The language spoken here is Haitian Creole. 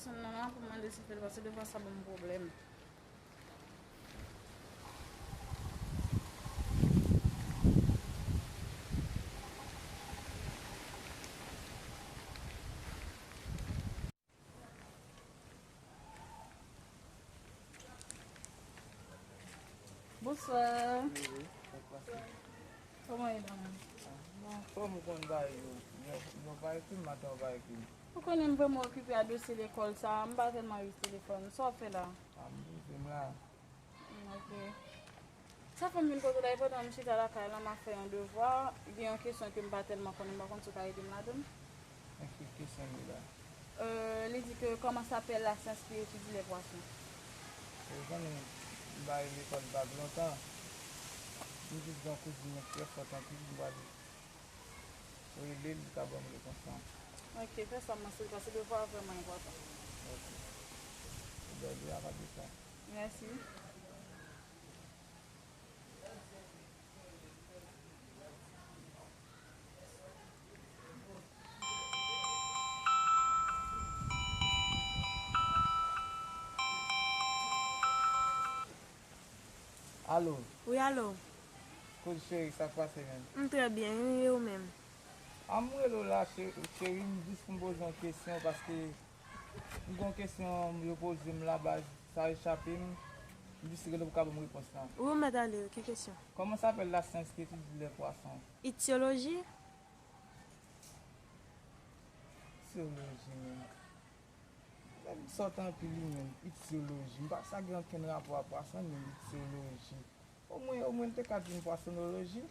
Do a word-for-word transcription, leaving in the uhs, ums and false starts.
Sonn nan la pou mande si l fè l pase, defwa sa ban m pwoblèm. Bonswa. Wi, wi, sa k pase? Kòman w ye, danm? Ah, bon, kòm ou konn bagay yo, yon, yon pa ekri m, maten yon pa ekri m. Ou konnen m vrèman okipe a dosye lekòl sa a, m pa tèlman rive telefòn. Sa w ap fè la? Ah, m poze m la. Mm, ok. Sa fè m vin kote w la, e pandan m chita lakay la, m ap fè yon devwa, gen yon kesyon ke m pa tèlman konnen, m pa konn si w ka ede m ladan l. Nan ki kesyon li la? Euh, li di ke comment s'appelle la science qui étudie les poissons? Ou konnen, m pa al lekòl pa gen lontan. M jis gen yon kouzin mwen ki trè fòt anpil, m pral rele l, li ka ban m repons lan. Ok, fè sa, m panse, paske devwa a vrèman enpòtan. Ok. Ou bèl wi, a pa de sa. Mèsi. Alo. Wi, alo. Kouz cheri, sa k pase, menm? M trè byen, wi, e ou menm? A, m rele w la, che-, cheri, m jis pou m poze yon kesyon, paske m gen yon kesyon yo poze m la, baz, sa echape m. M jis rele w pou w ka ban m repons lan. Wi, ou mèt ale, wi, ki kesyon? Comment s'appelle la science qui étudie les poissons? Ityoloji? Ityoloji, menm. Nèg sòt anpil li menm, ityoloji. M pa sa gen okenn rapò a pwason, men ityoloji. Omwen, omwen l te ka di m pwasonoloji.